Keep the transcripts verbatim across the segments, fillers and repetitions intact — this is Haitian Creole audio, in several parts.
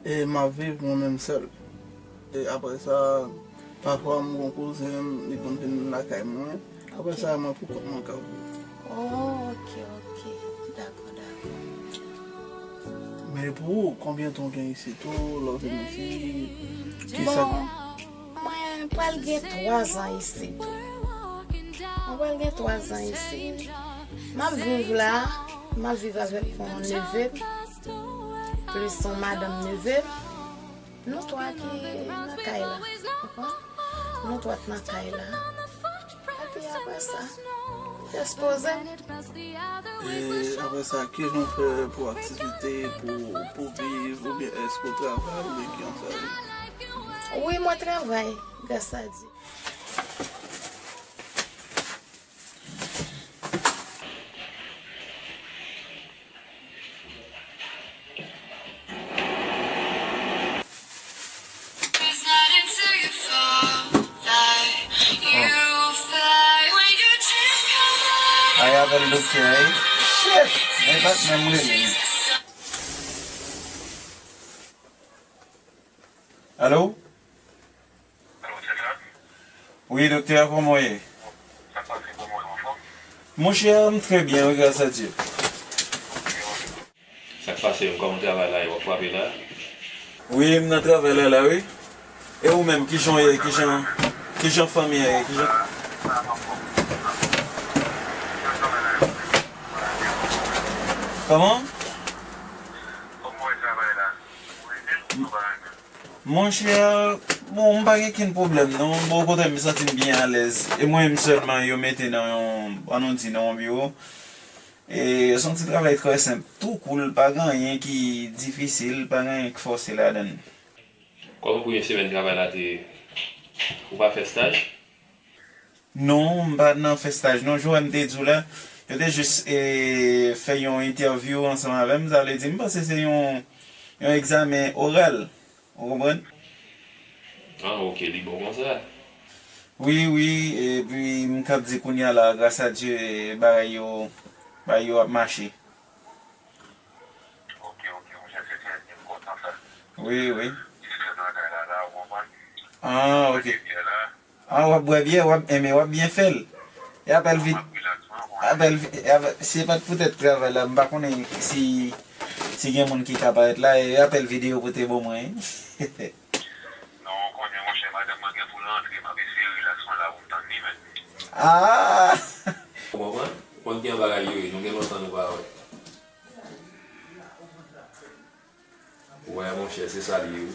E m ap viv mwen menm sèl. E apre sa, pafwa m gon kouzen m, li konn vin lakay mwen. Apre sa, mwen pou kont mwen ka viv. Oh, ok, ok. Dakò, dakò. Men pou ou, konbyen tan w gen isit tou, lè w vin isit? Kisa? Bon, mwen pral gen twa zan isit tou. Mwen pral gen twa zan isit. M ap viv la, m ap viv avèk yon neve m, plis yon madanm neve m. Nou twa ki nan kay la. Konprann? Nou twa t nan kay la. Epi apre sa, dispoze. E apre sa, kijan w fè pou aktivite, pou, pou viv, oubyen èske w travay, oubyen kijan w fè? Wi, mwen travay, gras a Dye. Ay, apèl doktè a, wi. Shit! Men pa t menm rele m. Alo? Alo, se sa? Wi, doktè, kòman w ye? Sa k pase, kòman w ye, anfòm? Monchè, m trè byen, wi, gras a Dye. Sa k pase menm, kòman travay la ye, w ap frape la? Wi, m nan travay la, la, wi. E ou menm, kijan w ye, kijan, kijan fanmi an ye, kijan? Kòman? Kòman w ye travay la? Monchè, bon, m pa gen kenn pwoblèm non. Bò kote m, m santi m byen alèz. E mwen menm sèlman yo mete nan yon, ann nou di nan yon biwo. E se yon ti travay trè senp, tou koul, pa gen anyen ki difisil, pa gen anyen ki fòse ladan l. Kòman premye semèn travay la te ye? Ou pa fè staj? Non, m pa t nan fè staj non. Jan m te di w la, yo te jis, e, fè yon entèvyou ansanm avè m. Sa vle di, m panse se yon, yon egzamen oral. Ou konprann? Ah, ok, li bon konsa. Wi, wi, epi m t ap di kounye a la, gras a Dye, e, bagay yo, bagay yo ap mache. Ok, ok, monchè, se trè byen, m kontan sa. Wi, wi. Jis fè bagay la, la, ou konprann? Ah, ok. Fè la. Ah, w ap bwè byè, w ap, enben, w ap byen fè l. E apèl vid-, apèl vi-, e apèl, se pa t poutèt travay la, m pa konnen si, si gen moun ki ka parèt la, e apèl videyo pou te bon mwen. Non, ou konnen, monchè, madanm mwen gen pou l rantre, m ap eseye relax mwen la pou m tann li, men. Ah! Ou konprann? Ou konn kijan bagay yo ye, nou gen lontan nou pa wè. Wè, monchè, se sa l ye, wi.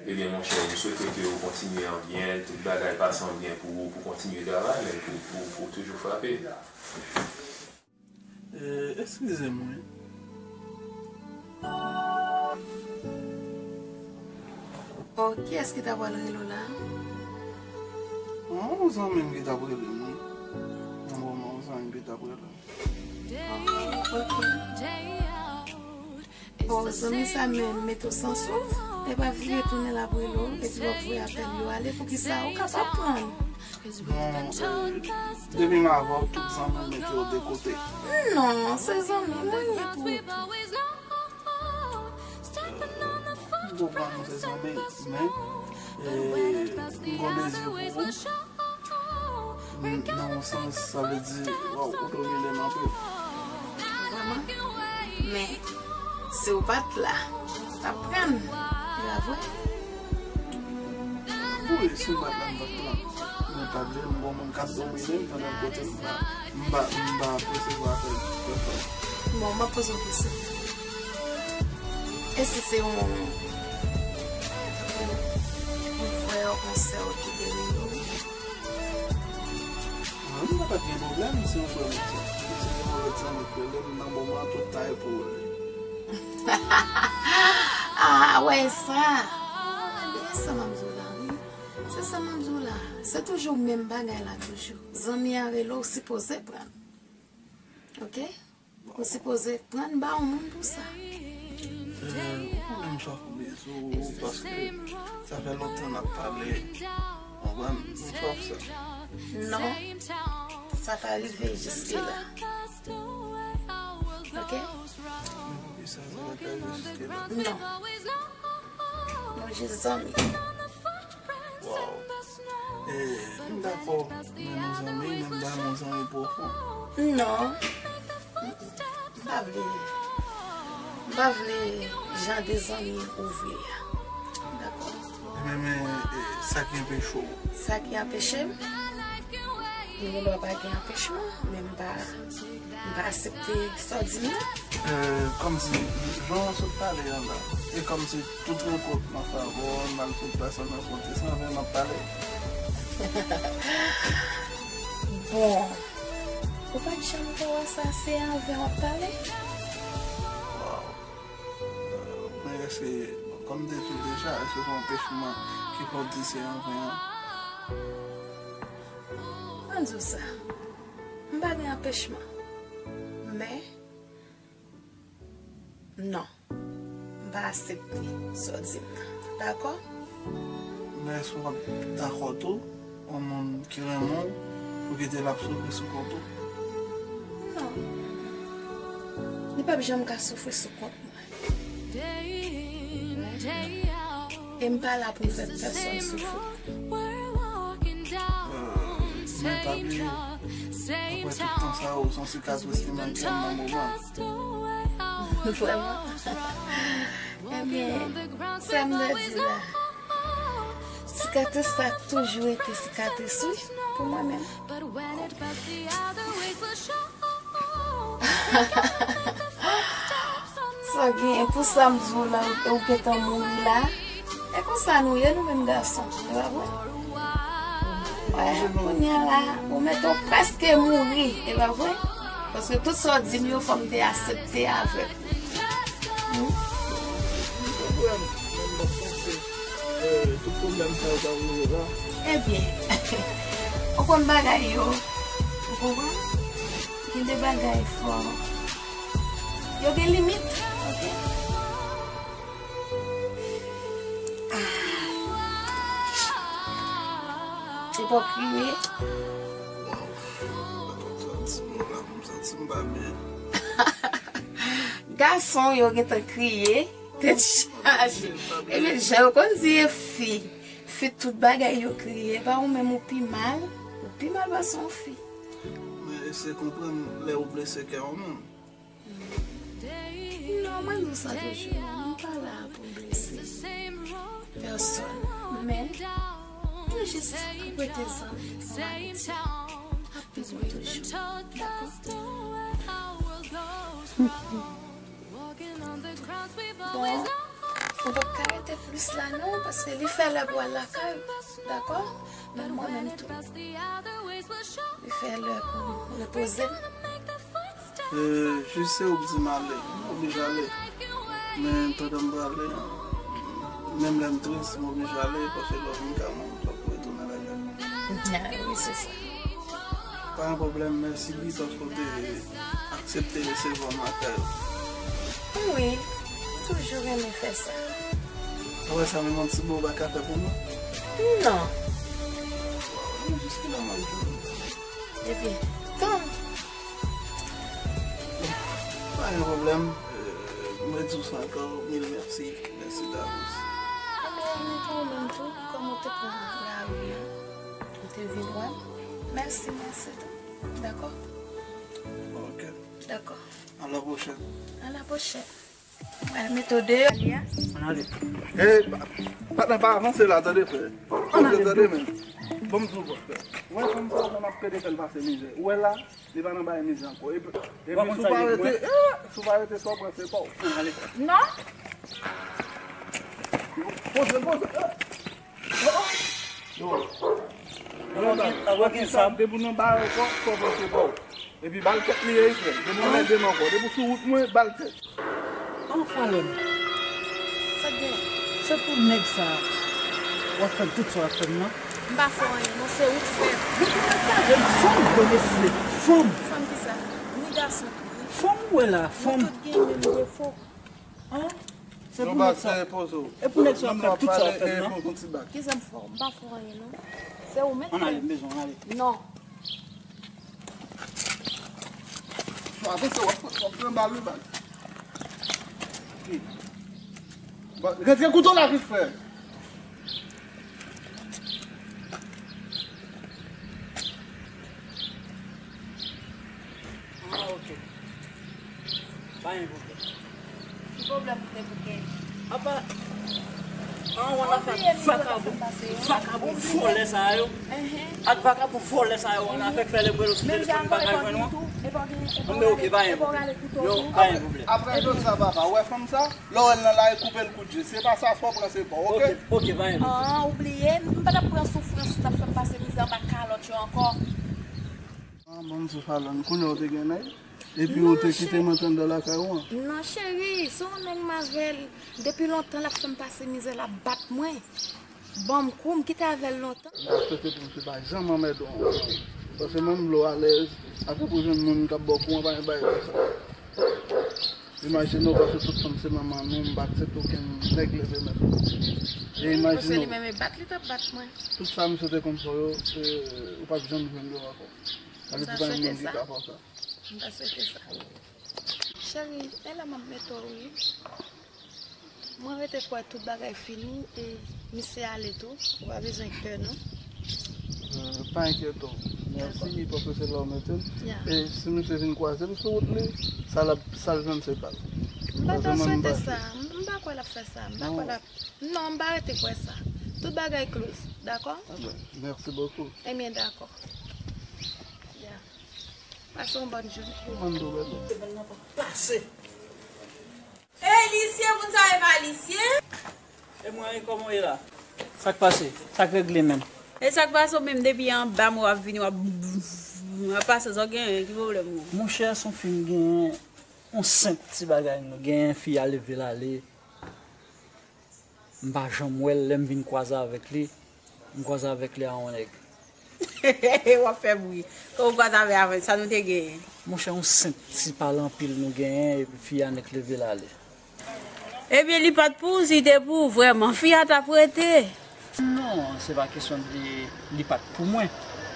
Ebyen, monchè, m swete ke ou kontinye an byen, tout bagay pase an byen pou ou, pou kontinye travay, men pou, pou, pou toujou frape. E, eskize m, wi. Oh, kiyès ki ta pral rele w la? Yon zanmi m ki t ap rele m, wi. Yon zanmi m ki t ap rele m. Oh, ok. Oh, zanmi sa menm mete w san souf. Epa vire tounen l ap rele w, epi w ap voye apèl yo ale. Poukisa? Ou ka pa pran l. Bon, e, depi m avè w, tout zanmi m mete yo de kote. Non, se zanmi mwen ye pou ou tou. M konprann nou se zanmi, men, e, m gon dezi pou ou. M, nan yon sans, sa vle di, waw, ou domine m anpil. Vrèman? Men, si w pa t la, m t ap pran l. Bravo. Wi, si w pa t la, m t ap pran l. Men pa bliye, m gon moun k ap domine m pandan kote m pa, m pa, m pa presevwa apèl telefòn. Bon, m ap poze w kesyon. E si se yon, yon frè w, yon sè w ki te rele w? Mwen, m pa t gen pwoblèm si yon frè m, si yon lòt zanmi k rele m nan moman an, tout ta e pou ou li. Ah, wè sa. Ebyen, sa m ap di w la, wi. Se sa m ap di w la. Se toujou menm bagay la, toujou. Zanmi an rele w, ou sipoze pran l. Ok? Ou sipoze pran l ba yon moun pou sa. Eh, ou konnen m swaf bizou, paske sa fè lontan n ap pale. Ou konprann? M swaf sa. Non, sa pa rive jiske la. Ok? Men poukisa sa pa ka jis rete la? Non. Nou jis zanmi. Wow. E, m dakò, men nou zanmi, men m ta renmen yon zanmi pwofon. Non. M pa vle, m pa vle jan de zanmi ou vle a. Dakò? Men, men, e, sa ki anpeche w? Sa ki anpeche m? M gen dwa pa gen anpechman, men m pa, m pa aksepte sa w di m nan. E, kòmsi, jan w sot pale an la, e kòmsi tout rankont m ap fè avè w, m al tout pèsòn rankont, se anvè m ap pale. Bon, ou pa t janm te wè sa, se anvè w ap pale? Wow. Mwen resi, kòm m te di w deja, èske se yon anpechman ki fè w di se anvè an? Ann di w sa, m pa gen anpechman. Men, non, m pa aksepte sa w di m nan. Dakò? Men èske w ap dakò tou, yon moun ki renmen w, pou kite l ap soufri sou kont ou? Non. Li p ap janm ka soufri sou kont mwen. E m pa la pou m fè pèsòn soufri. Men pa bliye, apre tout tan sa yo, se yon sikatris ki manke m nan moman. Vrèman? Ebyen, sa m te di la. Sikatris sa toujou rete sikatris, wi, pou mwen menm. Sa w genyen pou sa m di w la, ou gentan mouri la. E konsa nou ye, nou menm gason, e pa vre? Wè, kounye a la, ou mete w prèske mouri, e pa vre? Paske tout sa w di m yo, fò m te aksepte avèk. Hmm? Tout pwoblèm, menm m ap panse, e, tout pwoblèm sa yo ta rive la. Ebyen, ou konn bagay yo, ou konprann? Gen de bagay fò. Yo gen limit, ok? Ah. Se pa kriye. Wow. Mwen kontan ti mo la, m santi m pa byen. Gason yo gentan kriye, tèt chaje. Ebyen, jan yo konn di e fi, fi tout bagay yo kriye, pa ou menm ou pi mal, ou pi mal pase yon fi. Men se konprann lè ou blese kè yon moun. Non, mwen di w sa toujou. M pa la pou m blese pèsòn. Men, nou jis ap rete zanmi, yon amiti. Ap bezwen toujou. Dakò? Bon, mwen p ap ka rete plis la non, paske li fè lè pou al lakay, dakò? Men mwen menm tou. Li fè lè pou m repoze m. E, jis se ou k di m ale, m oblije ale. Men pandan m prale, menm lè m tris, m oblije ale, paske lè w vin ka mwen, m t ap retounen lakay. Ah, wi, se sa. Pa gen pwoblèm, mèsi wi paske w te aksepte resevwa m lakay ou. Wi, m toujou renmen fè sa. Apre sa, menm yon ti mo w pa ka fè pou mwen? Non. Mwen jis ki nan mank ou. Epi, tann. Pa gen pwoblèm. E, mwen di w sa ankò, mil mèsi. Mèsi davans. Ebyen, mèsi pou ou menm tou, kòman w te pran lari a? Ou te vin wè m? Mèsi, mèsi tou. Dakò? Ok. Dakò. À la prochaine. À la prochaine. Al mete w deyò li a. Ann ale. E, pa, patnè, pa avanse la, tande, frè. Ann ale, tande, men. Bon, m di w, frè. Ou wè fanm sa, fanm ap plede fè l pase mizè. Ou wè la, li pa nan bay mizè ankò. Epi, epi si w pa rete, e, si w pa rete, sa w pran, se pa w. Ann ale. Non. Poze, poze. Yo. Yo, sa, depi w nan bare kò, kò w se pa w. Epi ba l kèt li ye, frè. Depi w nan de men ankò. Depi w sou wout mwen, ba l kèt. An, Falèn. Sa k gen? Se pou nèg sa a w ap fè m tout sa w ap fè m nan? M pa fè w anyen, non, se ou k fè m. Depi w nan bare m, fanm, bon, mesye, fanm. Fanm ki sa? Ni gason tou, wi. Fanm ou wè la, fanm. Nou tout gen menm defo. An? Se pou nèg sa. E pou nèg sa w ap fè m tout sa w ap fè m nan? Kisa m fè w? M pa fè w anyen, non. Se ou menm. Ann ale, m bezwen w, ann ale. Non. Avanse, w ap pran, w ap pran bal, wi, bal. Bon, rantre kouto la vit fè. Ah, ok. Pa gen pwoblèm. Ki pwoblèm ou te pou gen? Apa, an, w nan afè ak vakabon, vakabon vòlè sa yo. Ak vakabon vòlè sa yo, w nan afè k fè lè mwen yo sou telefòn bagay mwen non. Bon, men ok, pa gen pwoblèm. Non, pa gen pwoblèm. Apre tout sa, papa, w wè fanm sa? Lè w wè l nan lari, koupe l kout je. Se pa sa, fò w pran se pa w, ok? Ok, ok, pa gen pwoblèm. An, ou bliye, m pa t ap pran soufrans ou t ap fè m pase mizè anba kalòt yo ankò. Ah, bon, m sou Fallon. Kounye a w te gen nèg? Epi ou te kite m anndan lakay ou an? Non, cheri, se yon nèg m avè l depi lontan, l ap fè m pase mizè, l ap bat mwen. Ban m kou, m kite avè l lontan. M ta swete pou misye pa janm anmède w ankò. Paske menm lè w alèz, apre pou w jwenn moun k ap ba w kou an, pa gen bagay konsa. Imajine w, paske tout fanm se manman nou, m pa aksepte okenn nèg leve men sou mwen. E imajine w. Paske li menm e bat li t ap bat mwen. Tout sa misye te konn fè w yo, e, ou p ap janm jwenn yo ankò. Sa vle di pa gen moun ki ka fè w sa. M ta swete sa. Cheri, e la m ap mete w wi. Mwen rete kwè tout bagay fini e misye ale tou. Ou pa bezwen pè non. Euh, pa enkyete w. Mèsi, paske se la w mete m. E si misye vin kwaze m sou wout li, sa l ap, sa l jwenn se pa l. M pa ta swete sa. M pa kwè l ap fè sa. M pa kwè l ap, non, m pa rete kwè sa. Tout bagay close, dakò? Enben, merci beaucoup. Enben, dakò. Ya. Pase yon bòn jounen. Mwen tou, bebe. Pase. Ey, Lisye, moun sa yo pa Lisye? E mwen, e kòman w ye la? Sa k pase? Sa k regle menm? E sa k pase w menm depi anba m w ap vini, w ap, w ap pase sa w genyen, ki pwoblèm ou? Monchè, se yon fi m genyen, yon senp ti bagay nou genyen, fi a leve l ale. M pa janm wè l, lè m vin kwaze avèk li, m kwaze avèk li a yon nèg. W ap fè bri. Kòman w kwaze avè avè sa nou te genyen? Monchè, yon senp ti pale anpil nou genyen, epi fi a nèk leve l ale. Ebyen, li pa t pou ou, si te pou ou, vrèman, fi a t ap rete. Non, se pa kesyon de li pa t pou mwen.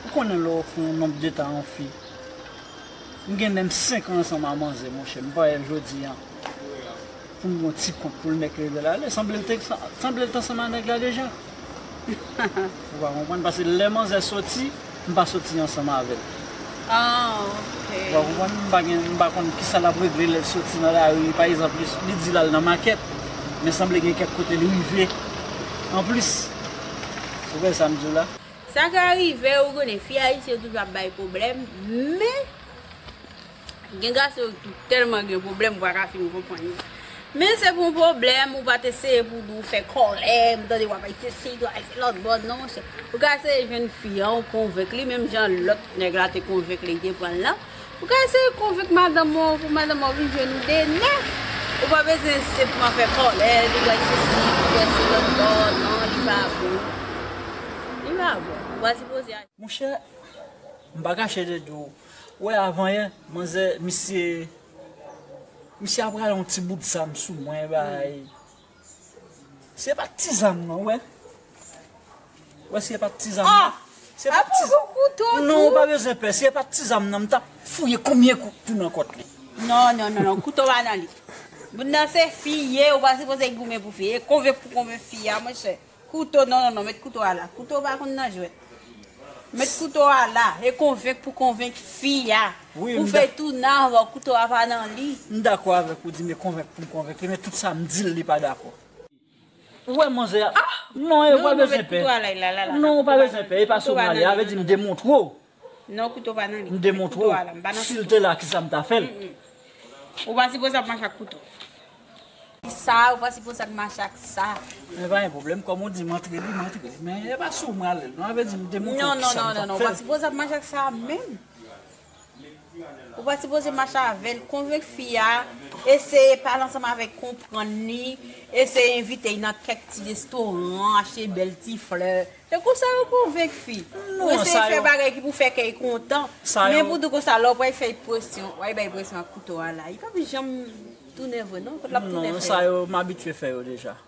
Ou konnen lè w fè yon nonb de tan a yon fi. M gen menm senk an ansanm a manzè, monchè, m pa wè l jodi a. Pou m gen yon ti kont pou l nèk leve l ale, sanble l te, sanble l t ansanm a nèg la deja. Ou pa konprann, paske lè manzè soti, m pa soti ansanm avè l. Ah, ok. Ou pa konprann, m pa gen, m pa konn kisa l ap regle lè l soti nan lari, pa egzanp, li, li di l al nan makèt, men sanble gen kèk kote li rive anplis. Ou konprann sa m di w la? Sa ka rive, ou konnen, fi ayisyen yo toujou ap bay pwoblèm, men gen gason yo ki tèlman gen pwoblèm, ou pa ka fin konprann yo. Men se pa yon pwoblèm, ou pa t eseye pou di w fè kòlè, m tande w ap bay sesi, w ap bay se lòt bò, non, monchè. Ou ka eseye jwenn fi an, ou konvenk li, menm jan lòt nèg la te konvenk li, li te pran l lan. Ou ka eseye konvenk madanm ou, pou madanm ou vin jwenn ou de nèf. Ou pa bezwen senpman fè kòlè, li bay sesi, li bay se lòt bò, non, li pa bon. Li pa bon. Ou pa sipoze. Monchè, m pa kache de di w. Ou wè avan yè, manzè, misye, misye ap rale yon ti bout zam sou mwen, bay. Se pa ti zam nan, ou wè. Ou wè, se pa ti zam nan. Se pa ti zam. Non, ou pa bezwen pè. Se pa ti zam nan, m t ap fouye konbyen kou tou nan kòt li. Non, non, non, non, kouto pa nan li. Moun nan se fi ye, ou pa sipoze goumen pou fi. E konvenk pou konvenk fi a, monchè. Kouto, non, non, non, met kouto a la. Kouto pa konn nan jwèt. Met kouto a la, e konvenk pou konvenk fi a. Pou fè tou nan avè w, kouto a pa nan li. M dakò avèk ou, di m e konvenk pou m konvenk li, men tout sa m di l, li pa dakò. Ou wè manzè a? Non, e ou pa bezwen pè. Non, ou pa bezwen pè, e pa sou mwen ale, a vle di m demontre w. Non, kouto pa nan li. M demontre w. Si l te la, kisa m ta fè l? Ou pa sipoze ap mache ak kouto. Sa, ou pa sipoze ap mache ak sa. Men pa gen pwoblèm, kòm ou di m antre li, m antre li. Men e pa sou mwen ale l, non, a vle di m demontre w kisa m ta fè l. Non, non, non, non, non, ou pa sipoze ap mache ak sa menm. Ou pa sipoze mache avè l, konvenk fi a, eseye pale ansanm avè l, konprann li, eseye envite l nan kèk ti restoran, achte bèl ti flè. Se konsa yo konvenk fi. Ou eseye fè bagay ki pou fè kè l kontan. Men pou di w konsa, lè w pral fè presyon, w al bay presyon ak kouto a la. Li p ap janm tounen vre, non. Kot l ap tounen fè? Non, sa yo, m abitye fè yo deja.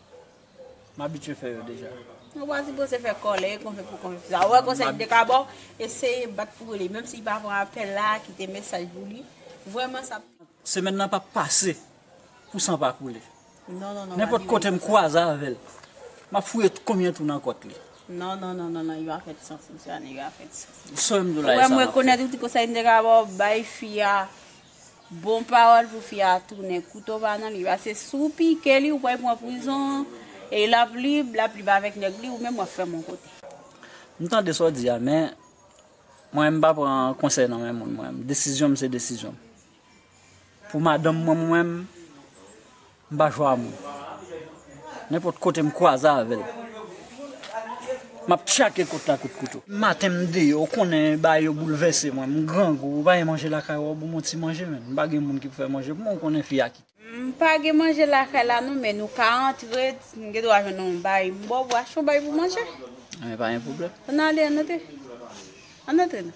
M abitye fè yo deja. Ou pa sipoze fè kòlè, konvenk pou konvenk fi a. Ou wè konsèy m te ka ba w, eseye bat pou li. Menm si li pa pran apèl la, kite mesaj pou li. Vrèman sa. Semèn nan p ap pase pou san pa koule. Non, non, non. Nenpòt kote m kwaze avè l, m ap fouye konbyen tou nan kòt li. Non, non, non, non, non, li pa fè sans, Luciane, li pa fè sans. Sou m dou la Wè, sa m m ap fè. Rekonèt ou di konsa, li te ka ba w bay fi a bon pawòl pou fi a tounen kouto pa nan li. Pase si w pike li, ou pral pran prizon, e l ap lib, l ap lib avèk nèg li, ou menm w ap fè mon kote. M tande sa w di a, men mwen m pa pran konsèy nan men moun, mwen. Desizyon m se desizyon m. Pou madanm mwen, mwen, m pa jwe a moun. Nenpòt kote m kwaze avè l, m ap tchake kòt la kout kouto. Maten m deyò, ou konnen bagay yo boulvèse mwen, m grangou, ou pa gen manje lakay ou, ou ban m yon ti manje, men. M pa gen moun ki pou fè manje pou mwen, ou konnen fi a kite. M pa gen manje lakay la non, men nou ka antre, m gen dwa jwenn yon bay, m ba w pou achte yon bay pou manje. Men pa gen pwoblèm. Ann ale, ann antre. Ann antre non.